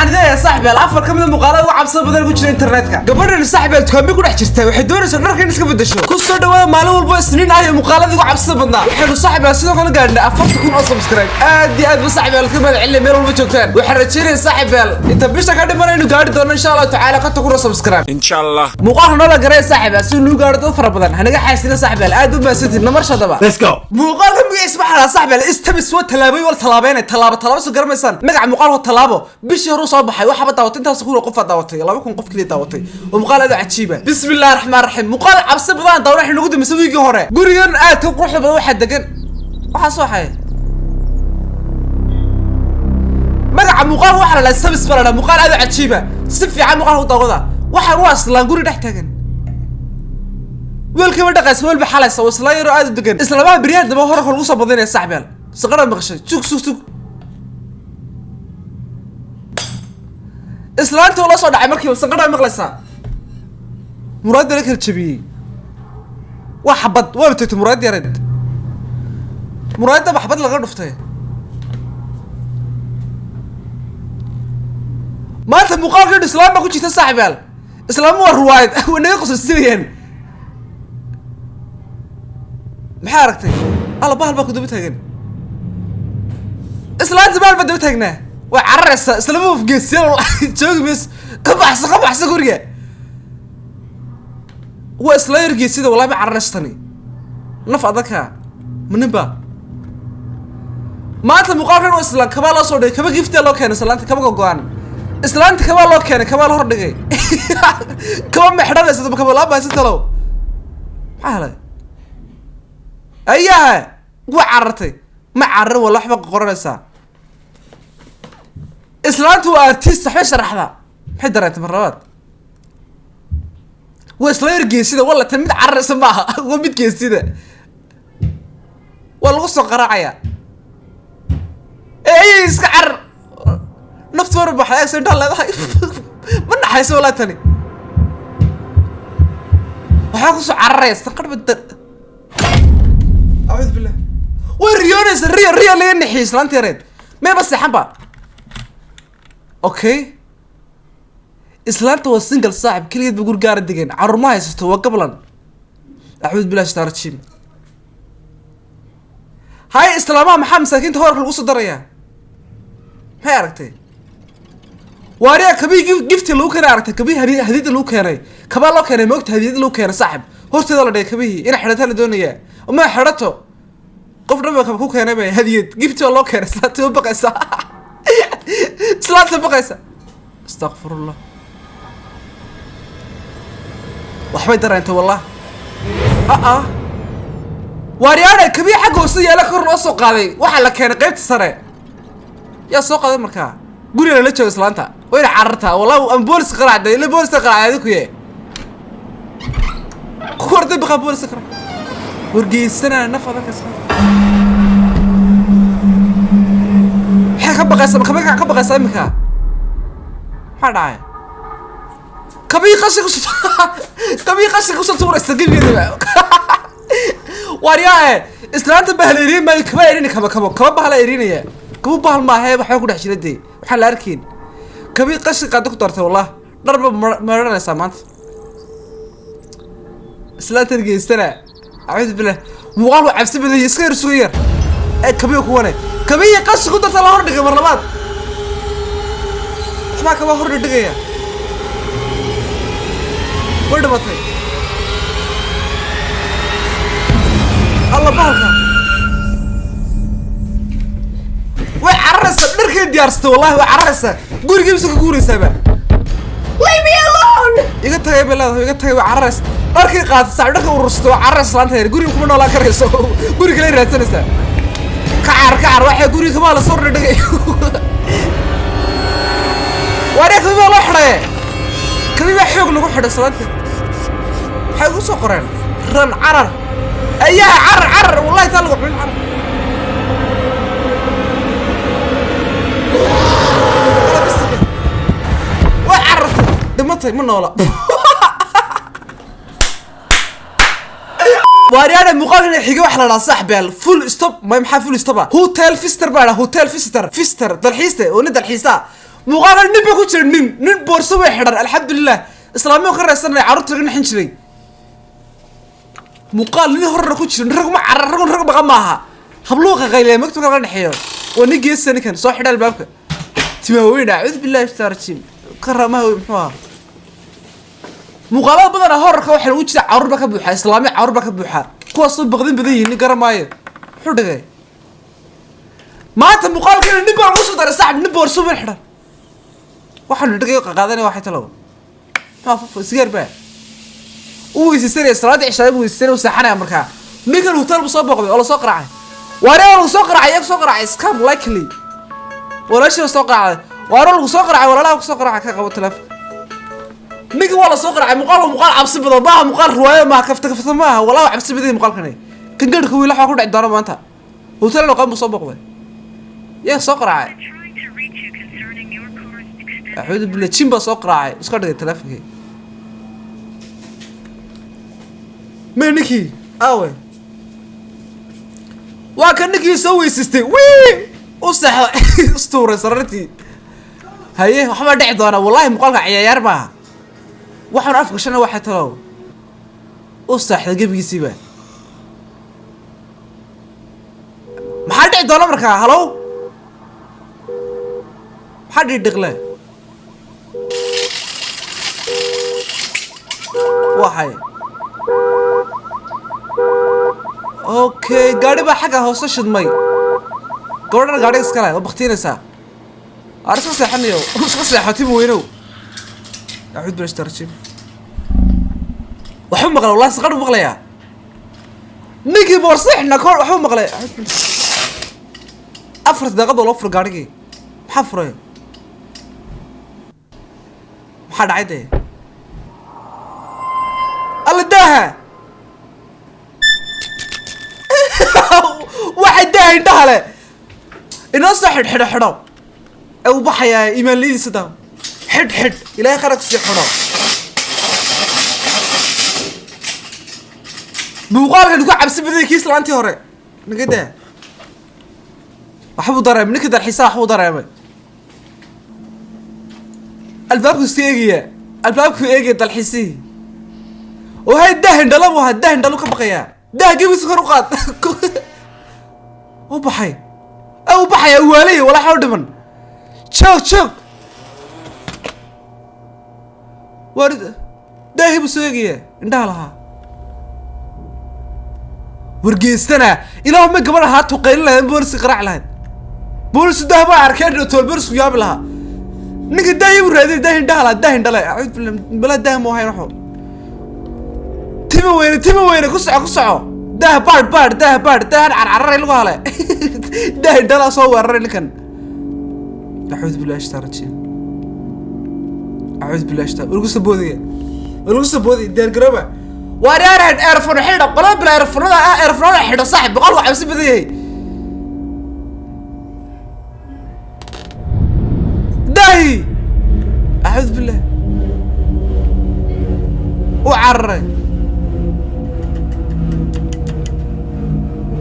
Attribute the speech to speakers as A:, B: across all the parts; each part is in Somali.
A: Waxaan leeyahay saaxiib, afar ka mid ah muuqaalada ugu cabsida badan ku jira internetka. Gabadhan saaxiib dukaanbe ku dhex jirta, waxay doonaysaa dharka in iska bedesho. Ku soo dhawaada maalin walba Isniin ah iyo muuqaaladii ugu cabsida badnaa. Waxaynu saaxiib sidoo kale gaadhnay 40,000 oo subscribe. Aad iyo aad ba saaxiib ka mahad celinay meel walba joogtaan. Waxaan rajeynaya saaxiib inta bisha ka dhiman inuu gaadhi doono insha Allah tacaala 50,000 oo subscribe.
B: Inshallah.
A: Muuqaalka noola garay saaxiib si nuu gaadho dad fara badan. Hanaga xaysina saaxiib, aad u mahadsantihiin namar shadaba.
B: Let's go.
A: Muuqaalka magaciisa waxaa la saaxiib istabis waa tallaabay wal tallaabeynay tallaabo tallaabo soo garamaysaan. Magaca muuqaalka tallaabo bishii hore soo baxay, waxaba daawatay intaas kun oo qof aa daawatay, 2,000 qof kaliya daawatay. Waa muuqaal aad u cajiib ah. Bismillaahi raxmaani raxiim. Muuqaal cabsi badan daawada waxay nagu dambeysay wiigii hore. Gurigan aad ka quruxda badan waxaa degan waxaa soo xay. Magaca muuqaalka waxaa la dhahaa sabis baa la dhahaa. Muuqaal aad u cajiib ah, si fiican muuqaalka u daawada. Waxaan waa islaan guri dhex taagan, weelkaba dhaqaysa, weelba xalaysa, waa islaan yaroo aad u degan. Islaamaha beryahan dambe horarka lagu soo badinaya saaxiibyaal. Saqara maqashay, sug sug sug. Islaanta oo la soo dhacay markiiba sanqadhaa maqlaysaa, muraadda la kala jabiyey, waa xabad waaba tagtay muraad yareed, muraadda ba xabad laga dhuftay. Maanta muuqaalka islaam baa ku jirta saaxiibyaal. Islaama waa ruwaayad, way naga qosolsinayeen. Maxaa aragtay? Alla, bahal baa ku daba taagan. Islaanta bahal baa daba taagnaa, way cararaysaa. Islaama geesiyaal joogi mayso, ka baxso, ka baxso guriga. Waa isla yar geesida, wallahi ma cararayso tani, naf adagka ma ninba. Maanta muuqaalkan waa islaan kabaa loo soo dhigay, kaba gifta loo keenay islaanta, kaba gogo-an islaanta kabaa loo keenay, kabaa la hor dhigay, kaba mexdhanaysa daba kaba laa baasi talow. Maxaa helay? Ayaha waa carartay, ma cararin walla, waxba qoranaysaa. Islaantu waa artist, waxbay sharaxdaa. Maxay dareentay mar labaad? Waa isla yar geesida walla, tan mid cararaysa maaha, waa mid geesida, waa lagu soo qaraacayaa. Ee ayay iska carar, naftu war baxday, agsa indhaa leedahay, ma naxayso walaa tani. Waxaa kusoo cararaya sanqadhba dar, acuudu billah. Way riyoonaysa, riyo riyo laga nixiyay islaanta yareed, mayba seexan ba. Okay, islaanta waa single saaxib, keligeed ba guri gaara degan, carruur ma haysato, waa gablan. Acuudu billahi shaitaan rajiim. Hay islaamaha, maxaa masaakiinta horarka lagu soo darayaa? Maxay aragtay? Waariya kabii gifti lagu keenay aragtay, kabii hadiyada lagu keenay, kabaa loo keenay moogta, hadiyada lagu keenay saaxib, horteeda la dhigay kabihii inay xidhataa la doonayaa. Ma xidhato, qof dhan baa kaba ku keenay, bay hadiyad gifti oo loo keenay. Islaanta waa baqaysa, islaanta baqaysa. Astaqfirullah, waxbay dareentay wallah. Aa waaryaadha kabii xagga hoose yaala kor loo soo qaaday, waxaa la keenay qaybta sare. Yaa soo qaaday markaa? Guriga lala joogo islaanta wayna carartaa wallahi. Ama booliska qaraacday, ila booliska qaraacday adiku ye ku horday baqaa booliska qaraac wargeysanaa naf adag islaanta. Maxay ka baqaysaa? Kabii ka baqaysaa iminka? Maxaa dhacay? Kabii qashin kusoo, kabii qashin kusoo tuuraysa gebigeedaba. Waaryaa islaanta bahal eriin maayo, kaba erini, kaba kabo kaba bahala erinaya, kaba bahal maahe, waxba ku dhex jira dee, waxaan la arkayn. Kabii qashin qaada ku dartay wallah, dharba maranaysaa maanta islaantan geystana. Acuudu billah, muuqaalku cabsi badan yahay, iska yar suga yar. Ee kabiyo kuwane kabiyi qashin ku darta la hordhigay mar labaad, waxbaa kaba hordhigaya. Way dhimatay. Alla bahalka, way cararaysaa, dharkay diyaarsatay wallahi, way cararaysaa, gurigii mise ka guuraysaaba.
C: Leave me alone!
A: Iga tagay bay leedahay, iga tagay. Way cararaysa, dharkay qaadatay saaxiib, dharkay urursatay, waa cararaysa islaanta yar, guriga kuma noolaan karayso, guri kale raadsanaysaa. Ka car, ka car, waxay guriga kamaa la soo dhigay. Waariya kabi baa loo xidhaye, kabi baa xoog lagu xidhay islaanta. Maxay ugu soo qoreen? Ran, carar, ayaha carar, carar wallahi, taa lagu xidhin, carar. Way carartay, dhimatay, ma noola. Waaryaana muuqaalkan xiga waxa la dhahaa saaxbeel full stop. May maxaa full stop ah? Hotel visitor baa la dhahaa, hotel visitor, visitor dalxiiste oo nin dalxiisa. Muuqaalkan nin baa ku jira, nin boorso way xidhan. Alxamdulilah, islaamiyo ka raysanaya, carruurta laga nixin jiray. Muuqaal nin horena ku jira, rag ma carar, rag rag baqa maaha, habluhu qaqayliya magta laga dhexeeyo. Waa nin geesa, ninkan soo xidha albaabka, timaa weyn. Acuudu billahi shaytaan karamaha wey. Muxuu ahaa muuqaalada badana horarka? Waxaa lagu jira carruur baa ka buuxa, islaami carruur baa ka buuxa, kuwaasoo baqdin badan yihiin. Nin garan maayo muxuu dhigay maanta. Muuqaalkeena nin baa lagu soo daray, saaxib, nin boorso weyn xidhan. Waxaanu dhigay qaqaadanaya, waxay talow maxaa fufa sigaar baa u weysaysanaya, salaadii cishaay buu weysaysanaya, u seexanaya. Markaa ninkan hotel buu soo booqday oo lasoo qaraacay. Waare lagu soo qaraacay, iyaga soo qaraacay, scam likely. Walaashii soo qaraacday, waare lagu soo qaraacay, walaalaha ku soo qaraacay. Ka qabo telefoon ninkan, waa la soo qaraacay. Muuqaal waa muuqaal cabsi badan maaha, muuqaal riwaayad maaha, kafta kafta maaha. Wallahi waa cabsi badan yahay muuqaalkani. Kan garhka wiil waxaa ku dhici doona maanta. Hotel loqan buu soo booqday, yaa soo qaraacay.
B: Trying to reach you concerning your car's extended
A: Acuudu billah, jin baa soo qaraacay. Iska dhigay telefonkii. Me ninkii aawe? Waa kan ninkii soo weysiistay, wii u seexday, istuuray sariirtii. Haye, waxbaa dhici doona wallahi. Muuqaalka ciyaar maaha, waxaan afka shana waxay talow u seexday gebigiisiiba. Maxaa dhici doona markaa? Halow, maxaa dhidhiqle? Waxay okay, gaadhi baa xagga hoose shidmay. Gabadhana gaadhiga iska leh waa baktiinaysaa. Aar iska seexanayo, iska seexo tim weynow. Acuud bila shtarjim. Waxu maqlay wallahi, saqadhu maqlayaa ninkii boorsa xidhnaa kahor. Waxu maqlay 4 daqiiqad oo loo furo gaadhigii. Maxaa furay? Maxaa dhacay dee? Alla daaha, waxay daaha indhaha leh inoo soo xidh, xidho, xidho ee uu baxayaa iimaanladiisa daa. Xidh, xidh, ilaahay khayr kusii xidho. Muuqaalkan ku cabsi badan kii islaantii hore. Ninka daa waxbuu dareemay, ninka dalxiisaha waxbuu dareemay. Albaabku iska eegaya, albaabku eegaya dalxiisihii. Oo hay, daah indhala buu ahaa, daah indhalu ka baqayaa. Daah gebiisa kor u qaad. U baxay, u baxaya, u waalaya. Walaa xaw dhiman. Joog, joog. Waar daahi buu soo eegaya indhaha lahaa. Wargeystana ilaahu ma gabadh ahaa tuqaylin lahayd, booliska qaraac lahayd. Boolisu daah baa arkeen, tool boolisku yaabi lahaa. Ninka daahi buu raadinay, daah indhaha lahaa, daah indhale. Acuud billah, balaa daah mu ahayn. Waxu tima weyne, tima weyne, ku soco, ku soco. Daah baadh, baadh, daah baadh, daahan carcararay lagu hale. Daah indhalaa soo weeraray ninkan. Acuudu billahi shaitaan rajiim, acuudu billahi shaitaan. Lagu soo boodaya, lagu soo boodaya. Diyaar garooba. Waa dheerhead earphone xidha, qolada bila earphone-ada ah, earphone-ada xidho saaxib. Boqol waa cabsi badan yahay daahi. Acuudu billah, u cararay.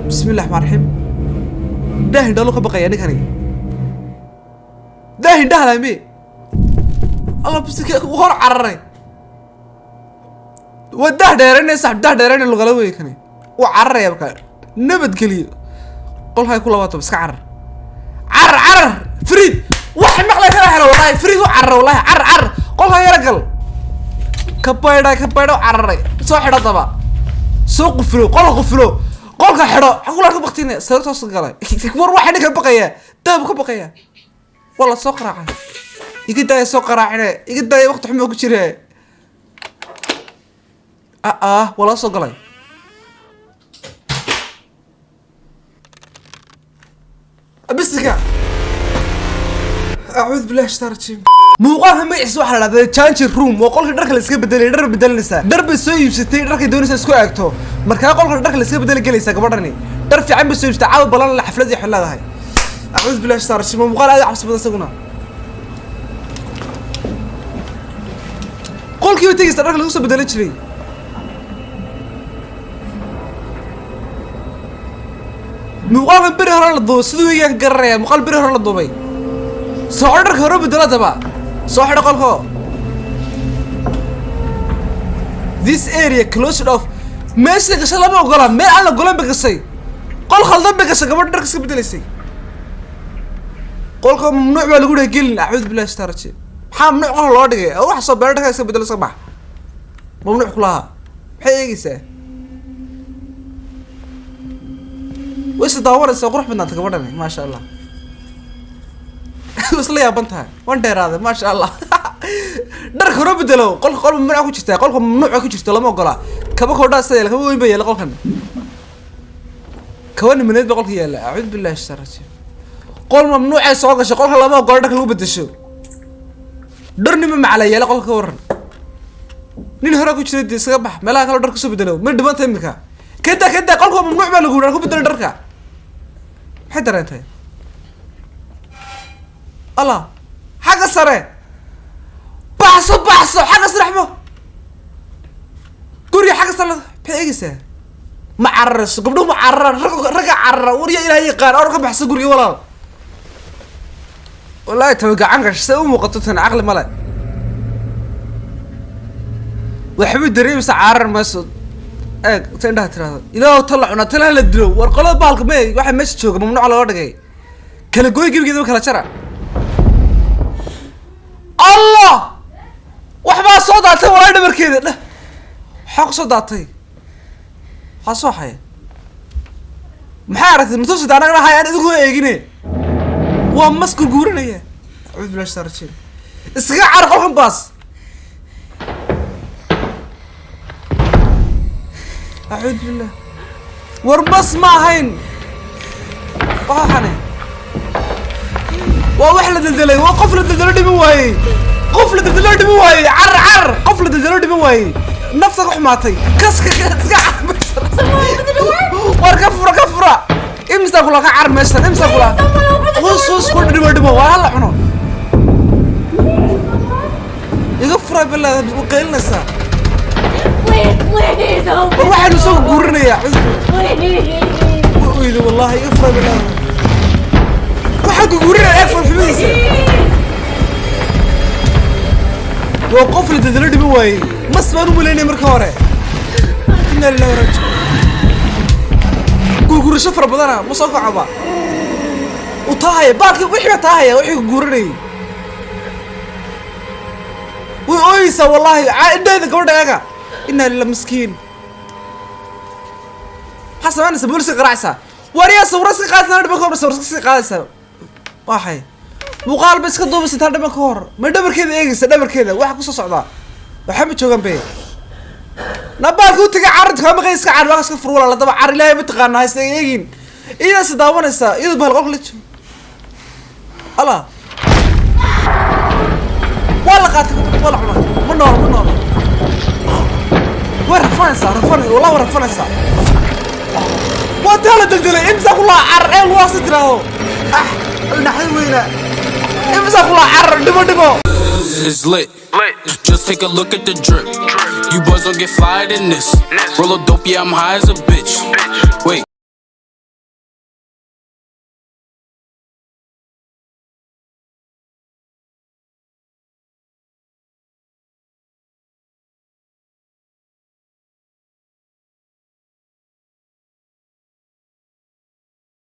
A: Bismi illah raxmaan raxiim. Daah indhalu ka baqaya ninkani, daah indhaha lame. Alla bisika hor cararay. Waa daah dheeraynaya saxib, daah dheeraynaya lugala wey kani. Wuu cararaya markaa. Nabadgeliyo qolkay ku labaatan. Iska carar, carar, carar. Fariid wax maqlay kala helo wallahi. Fariid u carar wallahi, carar, carar. Qolka yara gal, ka baydha, ka baydha. U cararay. Soo xidho daba, soo qufulo qolka, qufulo qolka, xidho. Xagula ka baqtina sariirta hoos galay. War waxa ninka baqaya, daab ka baqaya. Waa la soo qaraacay. Iga daaya, soo qaraacine, iga daaya, waqti xumo ku jire. Ah ah, waa la soo galay. Bisika, acuudu billahi shaitaan rajiim. Muuqaalka magaciisa waxaa la dhahdaa changing room. Waa qolka dharka la iska bedelay. Dhar bedelanaysaa, dhar bay soo iibsatay, dharkay doonaysaa isku eegto. Markaa qolka dharka la iska bedeli gelaysaa gabadhani. Dhar fiican bay soo iibsatay, caawa balan la xaflad iyo leedahay. Acuudu billahi shaitaan rajiim. Waa muuqaal aad u cabsi badan isaguna. Qolkii bay tegaysaa dharka lagu soo bedelan jiray. Muuqaalkan beri hore la duubay, siduu egaan garanaya. Muuqaal beri hore la duubay. Soo dharka hore bedelo daba. Soo xidho qolko. This area closed off. Meesha gashay lama ogola. Meel aan la ogolan ba gashay. Qol khaldan ba gashay gabadha dharka iska bedelaysay. Qolka mamnuuc baa lagu dhahay gelin. Acuudu billahi shaitaan rajiim. Maxaa mamnuuc qolka loo dhigay? Oo wax soo beero dharka iska bedelo iska bax. Mamnuuc kulaha. Maxay eegaysaa? Way is daawanaysaa, qurux badnaanta gabadhani, maasha Allah. Way isla yaaban tahay. Waan dheeraaday, maasha Allah. Dharka hore bedelo. Qolka qol mamnuuc ku jirta, qolka mamnuuc ku jirta, lama ogola. Kaba kordhaa sida yaala, kaba weyn baa yaala qolkan. Kaba nimaneed baa qolka yaala. Acuudu billahi shaitaan rajiim. Qol mamnuucay soo gashay, qolka lama ogola dharka lagu bedesho. Dhar nima macala yaala qolka, ka waran. Nin hore ku jiray dee iskaga bax, meelaha kale dhar kusoo bedelo. Ma dhimanta imika. Kada kada qolka mamnuuc baa lagu yidhi, ku bedelo dharka. Maxay dareentay? Allah, xagga sare. Baxso baxso, xagga sare xbo. Guriga xagga sare maxay eegaysaa? Ma cararayso, gabdhuhu ma cararaan, ragga carara. Warya Ilaahay yaqaan, or ka baxso guriga walaal. Wallaahi tawa gacan gash, say u muuqato tan caqli male. Waxbay dareemaysaa, carar mayso. Eeg ta indhaha tiraahdo, ilaahow ta la cunaa, tala la dilo. War qolada bahalka me waxa meesha jooga mamnuuc looga dhigay. Kala gooy gebigeedaba, kala jara. Allah, waxbaa soo daatay walaa dhabarkeeda dheh. Waxaa ku soo daatay, waxaa soo xaya. Maxay aragtay? Matuusita anagana hay aan idinku eegine. Waa mas gurguuranaya. Acuudu billahi shaitaan rajiim. Iskaga car qolkan baas. Acuudu billah. War mas ma ahayn waxane, waa wax la deldelay. Waa qof la deldelo dhiman waayey. Qof la deldelo dhiman waayey. Car car, qof la deldelo dhiman waayey. Nafta ka xumaatay. Kaska iska car meeshan. War ka fura, ka fura. Imisa kula ka car meeshan, imisa kula. Hus hus ku dhimo dhimo, waa hala cuno. Iga fura bilaa, u qaylinaysaa.
C: Please, please open
A: War waxaanu soo
C: the door.
A: guurinayaa.
C: Please.
A: Oyda wallahi, iga fura bilaa. Waxaan ku guurinaya ee farxumadiisa. Waa qof la dadalo dhiman waayey. Mas baan u malaynaya marka hore. Inna lillahi wa raaji'uun. Gurgurasho fara badana ma soo kacaba. U taahaya baalkii, wixii baa taahaya, wixii guranayay. Way ooyeysaa wallahi, indhaheeda gabadha eega. Inna lillahi, miskiin. Maxaa samaynaysaa? Booliska qaraacaysaa. Wariyaa sawiro iska qaadaysaa dhiman ka hor, sawiro iska qaadaysaa. Waxay muuqaal ba iska duubaysa taa dhiman ka hor. Ma dhabarkeeda eegaysa, dhabarkeeda waxa kusoo socdaa. Waxa ma joogan be. Nabaalka u tagay carar kama maqay, iska car, waa iska fur walaal. Daba car, Ilaahay ma taqaanaa, haysta eegin. Iyada is daawanaysaa, iyadu bahal qolka la joogo. Allah, waa la qaatay, waa la cunay. Ma noolo, ma noolo. Way rafanaysaa, rafanay wallahi, way rafanaysaa. Waa taa la deldelay. Imsa kulaa car ee luwaasi tiraahdo. Ah, naxdin weyna. Imsa kulaa car, dhimo dhimo.
D: It's lit. Just take a look at the drip. You boys don't get fired in this. Roll a dope, yeah, I'm high as a bitch. Wait.